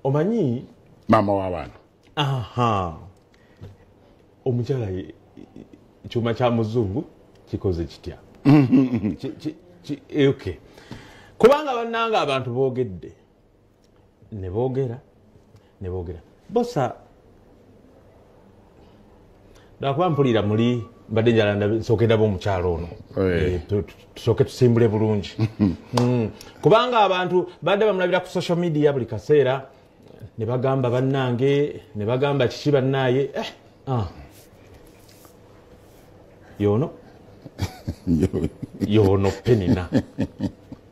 Omanyi maama w'abaana. Aha, omukyala kyuma kya muzungu kikoze kitya? Okay, kubanga bannanga abantu boogedde ne boogera ne boogera. Bosa, lwakuba mpulira muli mbadde njala nsooke ndaba omukyalo ono, tusooke tusimbule bulungi, kubanga abantu badde bamulabira ku social media buli kaseera ne bagamba bannange, ne bagamba kiki bannaaye. Yono yono Penina,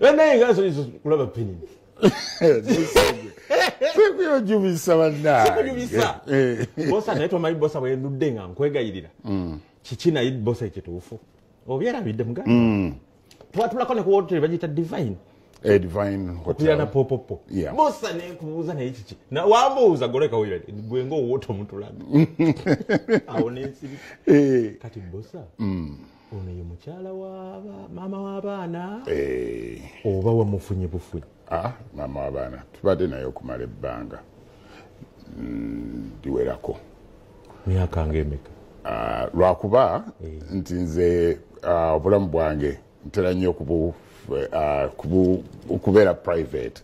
naye nga kulaba Penina. Sikuyojubisa bannange. Sikujubisa bosa, naye tomanyi bosa bwendudde nga nkwegayirira kiki, naye bosa ekituufu obyerabidde muganda twatulako ne ku hotel bagiyita Divine. Divine Hotel. Okulirana Popopo. Bosa nekubuuza naye kiki, wambuuza goleka wira gwe ng'owoota omutulaga awo n'ensiri. Kati bosa, ono ye mukyala wa maama w'abaana oba wamufunye bufunyi? Maama w'abaana tubadde naye okumala ebbanga liwerako. Myaka ng'emeka? Lwakuba nti nze obulamu bwange ntera nnyo okubeera private,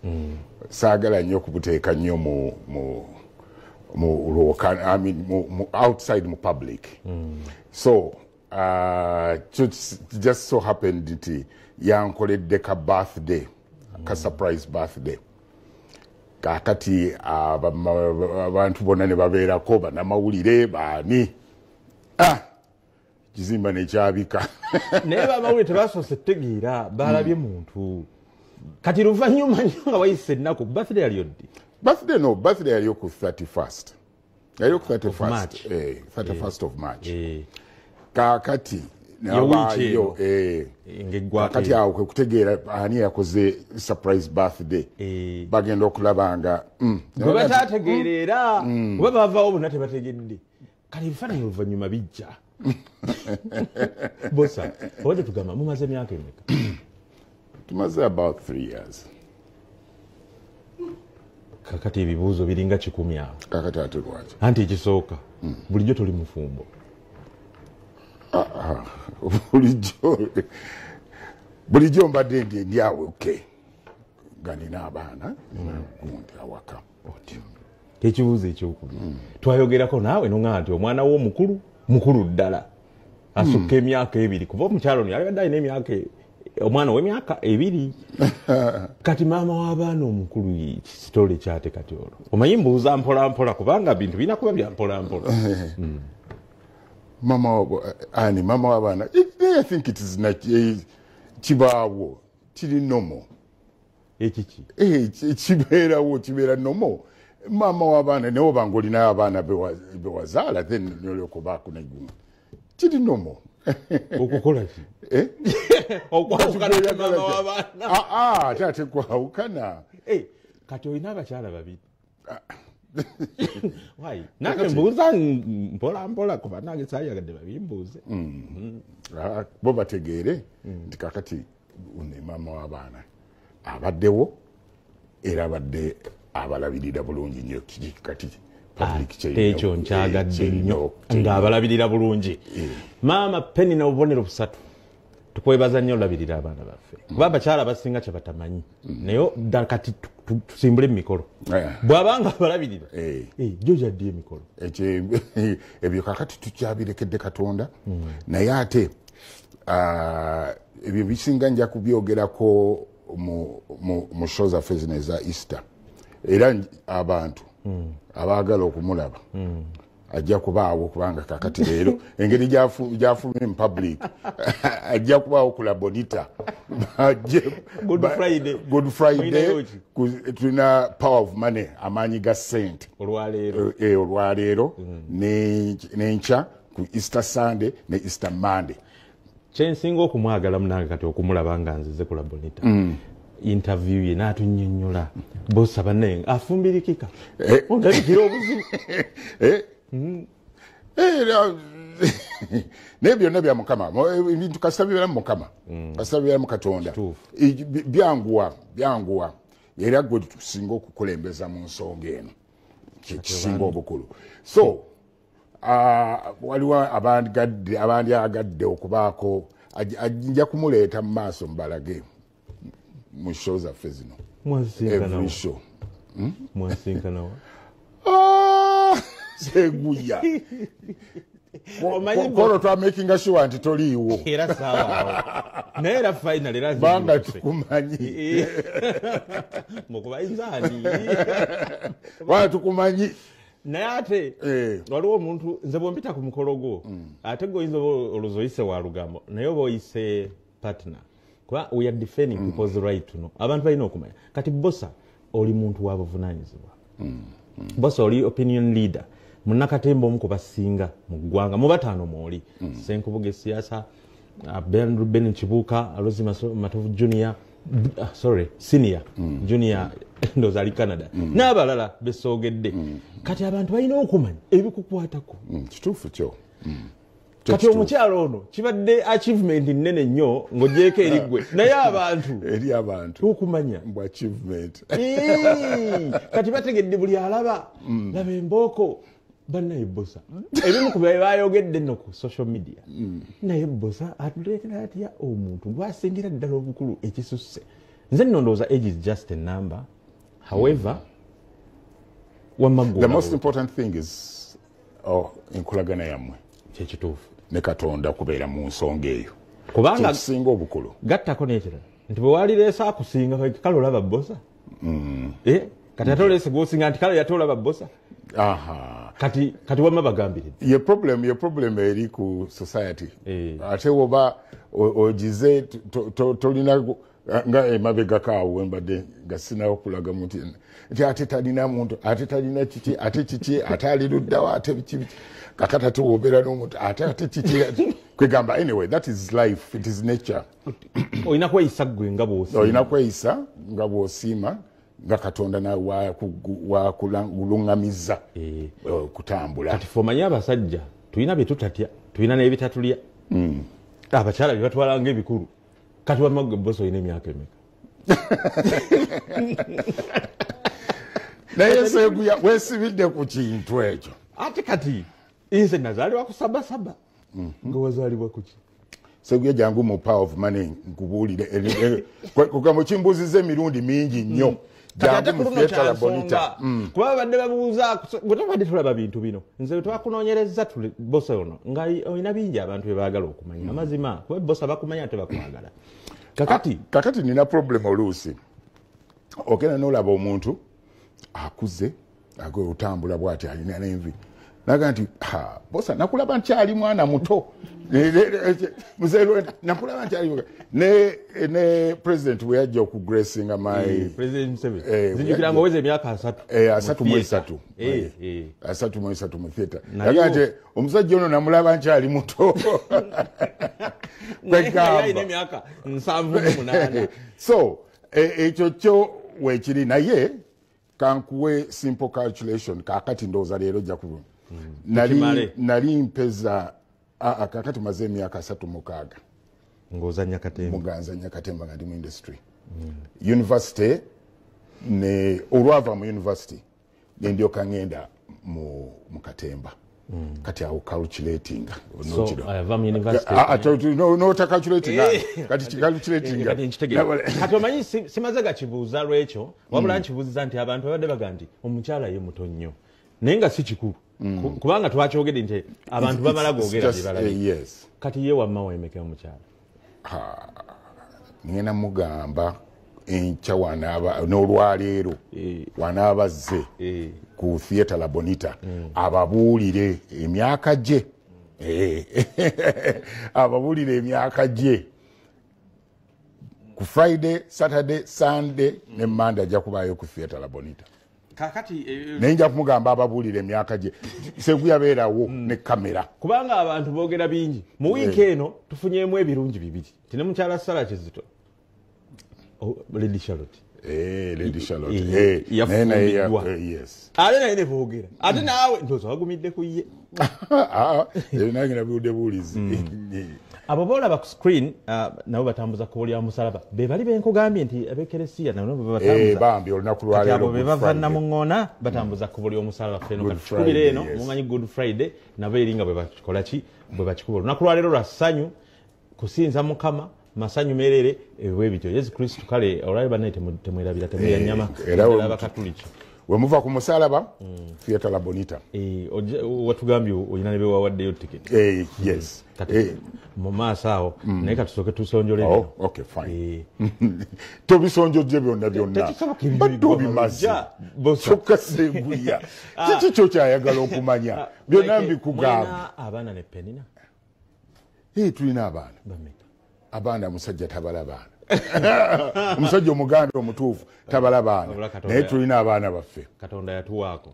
saagala nnyo okubuteeka nnyo mu I mean, mu outside, mu public. So just so happened nti yankoledde ka birthday, ka surprise birthday. Kakati abantu bonna ne babeerako, bannamawulire baani, kizimba nekyabika. Naye bamawulire tebasoose tegeera, balabye muntu. Kati luvannyuma nnyo nga wayise ennaku, birthday yaliyo ddi? Birthday, no, birthday yaliyo ku 31st, yaliyo ku 31st, 31st of March. Kakati nabayo, kakati awo kwe kutegeera ani yakoze surprise birthday. Bagenda okulaba nga gwe bataategeera era oba bavaawo bonna tebategedde. Kati ebifaananyi oluvannyuma bijja. Bosa, obadde tugamba mumaze emyaka emeka? Tumaze about 3 years. Kakati ebibuuzo biringa 10 awo. Kakati ate lwaki? Anti ekisooka, bulijjo toli mufumbo? Bulijjo mbadde ndi awo, okay, nga nina abaana gundi awaka. Ekibuuzo ekyokubiri, twayogerako naawe noŋŋamba nti omwana wo omukulu mukulu ddala, asukka emyaka 2, kuba omukyalo ono yali badde alina emyaka, omwana ow'emyaka 2. Kati maama w'abaana omukulu kisitole kyate? Kati olwo omanyi mbuuza mpola mpola, kubanga bintu birina kuba bya mpola mpola. Mama ani, mama w'abaana, I think it is kibaawo, kiri normal. Ekiki? Kibeerawo, kibeera normal. Maama w'abaana naye oba ng'olinayo abaana bewazaala, then nolyoka obaako negumu, kiri normal. Okukola ki? Okwawukana ne maama w'abaana? Ate ate kwawukana. Kati olina abakyala babiri? Why? Nange mbuuza mpola mpola, kuba nange saayagadde babimbuuze. Bo bategeere nti kakati ne maama w'abaana abaddewo era abadde abalabirira bulungi nnyo. Kati ekyo nkyagadde nnyo, ng'abalabirira bulungi. Maama Penina, obubonero busatu. Tukwebaza nnyo olabirira abaana baffe, kuba abakyala abasinga kye batamanyi. Naye ddala kati tusimbule emikolo, bw'abanga abalabirira jo gyaddi emikolo? Ebyo kakati tukyabirekedde Katonda, naye ate ebyo bisinga nja kubyogerako mu show zaffe zino eza Easter. Era abantu abaagala okumulaba ajja kubaawo, kubanga kakati leero engeri gyafulumye mu public, ajja kubaawo ku La Bonita. Good Friday. Good Friday tulina Power of Money, amaanyi ga ssente. Olwaleero. Olwaleero n'enkya ku Easter Sunday ne Easter Monday. Kyensinga okumwagala munange kati okumulaba nga nzize ku La Bonita, interview ye n'atunnyonnyola. Bosa, bannaye afumbirikika, ondabikira obuzibu. Naye byonna bya Mukama. Ebintu kasita bibeera mu Mukama, kasita bibeera mu Katonda, byanguwa, byanguwa. Era gwe tusinga okukulembeza mu nsonga eno, kyekisinga obukulu. So waliwo abandyagadde okubaako, nja kumuleeta mu maaso mbalage mu show zaffe zino. Every show. Mwasinkanawa? Seguya. Kolo twa making sure nti toliiwo. Era sawa. Naye era final era banga tukumanyi. Mukuba inzani. Wa tukumanyi. Naye ate waliwo omuntu nze bw'ompita ku mukolo gwo ate gwe oyinza olozoyise wa lugambo naye oba oyise partner. Kuba we are defending people's right to know. Abantu balina okumanya. Kati Bosa oli muntu wa buvunaanyizibwa. Bosa oli opinion leader. Munnakatemba omu ku basinga mu ggwanga mu bataano mwoli. Ssenkubuge Siasa, Ben Ruben Kibuuka, Alozi Matovu Junior, sorry, Senior, Junior ndowooza ali Canada. N'abalala besoogedde. Kati abantu balina okumanya ebikukwatako. Kituufu kyo. Kati omukyalo ono kibadde achievement nnene nnyo ng'ogyeko eri ggwe naye abantu eri abantu okumanya mbu achievement. Kati bategedde buli alaba laba embooko bannaye Bosa ebimu ku bye bayogedde nno ku social media. Naye Bosa atuleetera atya omuntu gwasingira ddala obukulu ekisusse? Nze nno ndowooza age is just a number. However, the most important thing is enkolagana yammwe kyekituufu ne Katonda kubeera mu nsonga eyo, kubanga kisinga obukulu. Gattako n'ekirala nti bwe walireese akusinga kale olaba Bosa kati ate oleese gw'osinga nti kale ate olaba Bosa. Kati wamma bagambiridde ye problem eri ku society. Ate woba ogize tolina nga emabegako awo wembadde nga sinawo kulaga muntu nti ate talina muntu, ate talina kiki, ate kiki, ate ali luddawo, ate biki biki. Kakati ate wobeera n'omuntu ate kiki kwegamba. Anyway, that is life, it is nature. Olina kweyisa ggwe nga bw'osiima. Olina kweyisa nga bw'osiima nga Katonda nawe wakuluŋŋamizza okutambula. Kati fe omanyi abasajja tulina bye tutatya, tulina n'ebitatulya. Abakyala bye batwala ng'ebikulu. Kati wamma ggwe Bosa olina emyaka emeka? Naye Seguya weesibidde ku kintu ekyo. Ate kati nze nazaalibwa ku sabasaba. Nga wazaalibwa ku ki? Seguya jangu mu power of money nkubuulire. Kugamba kimbuuzizza emirundi mingi nnyo. Kati ate ku luno kyansonga. Kuba babadde babuuza gwe tobadde tulaba bintu bino. Nze twakunoonyereza Bosa ono nga olina bingi abantu bye baagala okumanya. Amazima kuba Bosa bakumanya ate bakwagala. Kakati nina problem oluusi. Ogenda n'olaba omuntu akuze otambula bw'ati alina n'envi. Naga nti Bosa nakulaba nkyali mwana muto. Nakulaba nkyali ne president bwe yajja okugracinga my President Museveni. Nzijukira ng'oweza emyaka 3. 33. 33 mu theatre. Naga nti omusajja ono namulaba nkyali muto. Kwegamba emyaka 78. So ekyo kyo weekiri naye kankuwe simple calculation. Kakati ndowooza leero ojja ku nali mpeza kakati maze emyaka 36 ng'ozannya katemba. Muganzannya katemba nga ndi mu industry. University ne olwava mu university ne ndyoka ngenda mu katemba. Kati awo calculating. So ava mu university. No calculating. Kati calculating. Kati omanyi simaze gakibuuza lwekyo wabula nkibuuziza nti abantu babadde baga nti omukyala ye muto nnyo naye nga si kikulu. Kubanga twakyogedde nti abantu bamala googera bye balabye. Kati ye wamma wemeka omukyala? Ngenda mugamba enkya wanaaba n'olwaleero wanaaba azze ku Theatre La Bonita ababuulire emyaka gye. Ababuulire emyaka gye ku Friday, Saturday, Sunday ne Monday ajja kubaayo ku Theatre La Bonita. Kakati naye nja kumugamba ababuulire emyaka gye. Seguya beerawo ne kamera. Kubanga abantu boogera bingi. Mu wiiki eno tufunyeemu ebirungi bibiri. Nti ne mukyala Sarah Kizito, Lady Charlotte. Lady Charlotte. Yafumbiddwa. Yes. Ate naye ne boogera. Ate naawe ndowooza wagumidde ku ye. Ebyo nange nabiwulidde buwulizi. Abo boolaba ku screen nabo batambuza kkubo lya musalaba, be bali benkugambye nti abekeresiya nabo batambuza. Bambi olunaku lwaleero abo be bava Namuŋŋoona batambuza kkubo ly'omusalaba. Ffeno katukubira eno, mumanyi Good Friday nabo eri nga bwe bakikola ki, bwe bakikuba. Olunaku lwaleero lwa ssanyu, kusinza Mukama, masanyu merere, bwe bityo. Yesu Kristo kale olwaleero bannaye temwerabira, temulya nnyama, era Abakatuliki. Wemuva ku musalaba, Theatre La Bonita. Watugambye olina ne bewawaddeyo tiketi. Yes. Kati mu maaso awo, naye katusooke tusonjole. Oh, okay, fine. Tobisonjojje byonna byonna. Tekisoboka, ebyo Badde bigwa obimaze. mu lujja, bosa. Kyokka Seguya, kiki kyo kyayagala okumanya? Byonna Mike, mbikugamba. Mulina abaana ne Penina? Tulina abaana. Bameka? Abaana musajja tabala baana. Omusajja omuganda omutuufu tabala baana. Wabula Katonda Naye tulina abaana baffe. Katonda yatuwaako.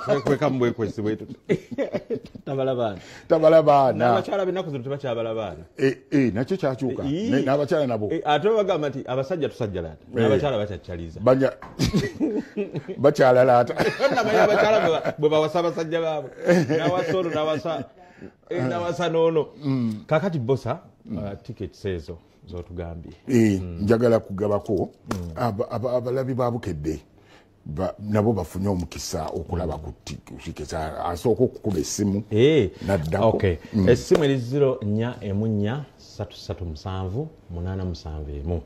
Twekwekamu bwekwesi bwetu. Tabala baana. Tabala baana. N'abakyala b'ennaku zino tebakyabala baana. Nakyo kyakyuka. N'abakyala nabo. Ate bagamba nti abasajja tusajjalaata. N'abakyala bakyakyaliza. Bakyalalaata. Nabaye abakyala bwe bawasa abasajja baabwe. N'awasa ono, n'awasa n'ono. Kaakati bosa, tickets ezo z'otugambye. Njagala kugabako abalabi ba Bukedde nabo bafunye omukisa okulaba ku tickets. Asooka okukuba essimu n'addako. Essimu eri zero nnya emu nnya ssatu ssatu musanvu munaana musanvu emu.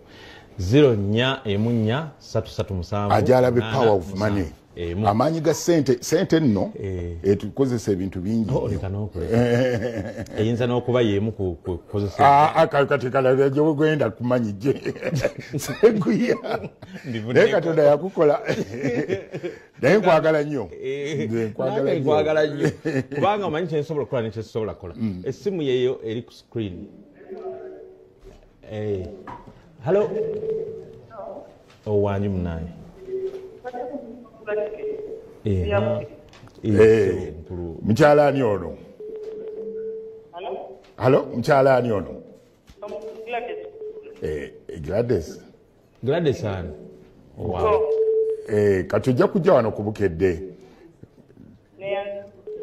Zero nnya emu nnya ssatu ssatu musanvu Ajja alabe munaana power of money. musanvu emu. Amaanyi ga ssente, ssente nno etukozesa ebintu bingi Oh, nnyo. leka n'okuleka. Eyinza n'okuba y'emu ku kukozesa. Kati kala gy'ogenda kumanyi gye. Seguya. Ndivuddeko. Naye Katonda yakukola. Naye nkwagala nnyo. Nze nkwagala Nange nnyo. nkwagala nnyo. Kubanga omanyi kye nsobola okukola ne kye sisobola kukola. Essimu yeeyo eri ku screen. Hello. Owanyi munaye. Mukulu. Mukyala ani ono? Hello? Hello, mukyala ani ono? Gladys. Gladys. Gladys ani? Wow. Kati ojja kujja wano ku Bukedde.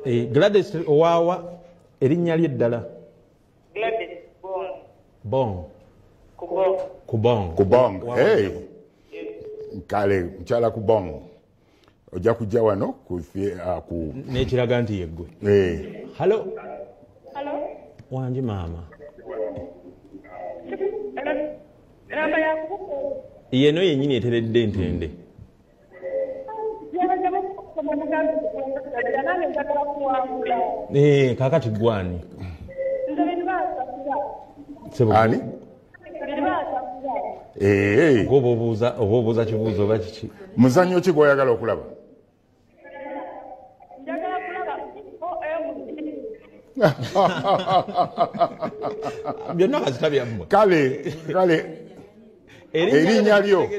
Gladys owawa erinnya lye ddala? Gladys Bong. Bong. Kubong. Kubong. Kubong. Wawa. Hey. Kale mukyala Kubong. Ojja kujja wano ku N'ekiraga nti yeggwe. Hello. Hello. Wangi maama. Namba ya kuku. Yeno yennyini eteredde ntende. Kaakati gwani? Sebo. Ani? Gwe oba obuuza kibuuzo oba kiki? Muzannyo ki gw'oyagala okulaba? Njagala kulaba OMG. Byonna kasita byammwe. Kale, kale. Erinnya lyo.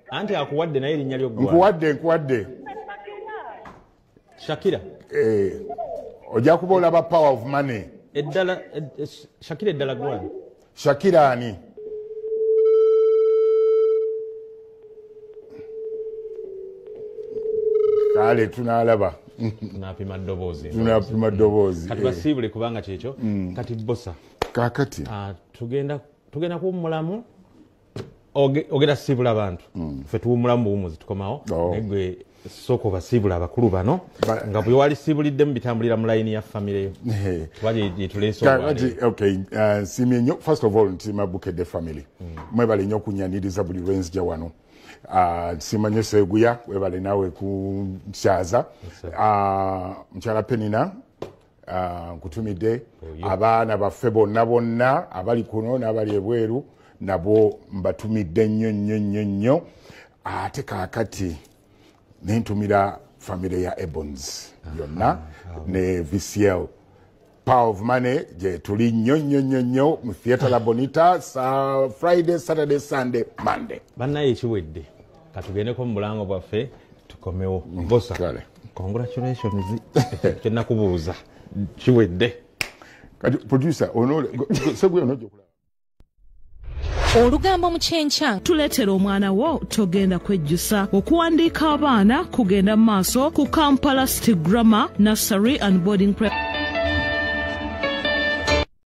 Anti akuwadde naye erinnya lyo ggwe. Nkuwadde, nkuwadde. Shakira. Ojja kuba olaba power of money. Eddala, Shakira eddala gwani? Shakira ani? Kale tunaalaba. Tunapima ddoboozi. Tunapima ddoboozi. Kati basiibule kubanga kyekyo. Kati bosa. Kaakati. Tugenda kuwummulamu. Ogenda siibula abantu. Ffe tuwummulamu buwummuzi tukomawo. Naye gwe sooka obasiibule abakulu bano. Nga bwe wali siibuliddemu bitambulira mu layini ya famire yo. Kuba gye tuleese Kaakati, olwaleero. okay, nsiimye nnyo. First of all, nsiima Bukedde family. Mwebale nnyo okunyaniriza buli lwe nzija wano. Nsiima nnyo Seguya, webale naawe kunkyaza. Yes, sir. Mukyala Penina, nkutumidde. Oyo. Abaana baffe bonna bonna abali kuno n'abali ebweru nabo mbatumidde nnyo nnyo nnyo nnyo. Ate kaakati ne ntumira famire ya Ebons yonna ne VCL. Power of Money gye tuli nnyo nnyo nnyo nnyo mu Theatre La Bonita sa Friday, Saturday, Sunday, Monday. Bannaye ekiwedde katugendeko mu bulango bwaffe tukomewo. Bosa, Kale. congratulations. Kye nakubuuza kiwedde. Kati producer, ono, Seguya onojja okulaba. Olugambo mu kyenkya. Tuleetera omwana wo togenda kwejjusa. Okuwandiika abaana kugenda mu maaso ku Kampala City Grammar Nursery and Boarding Prep.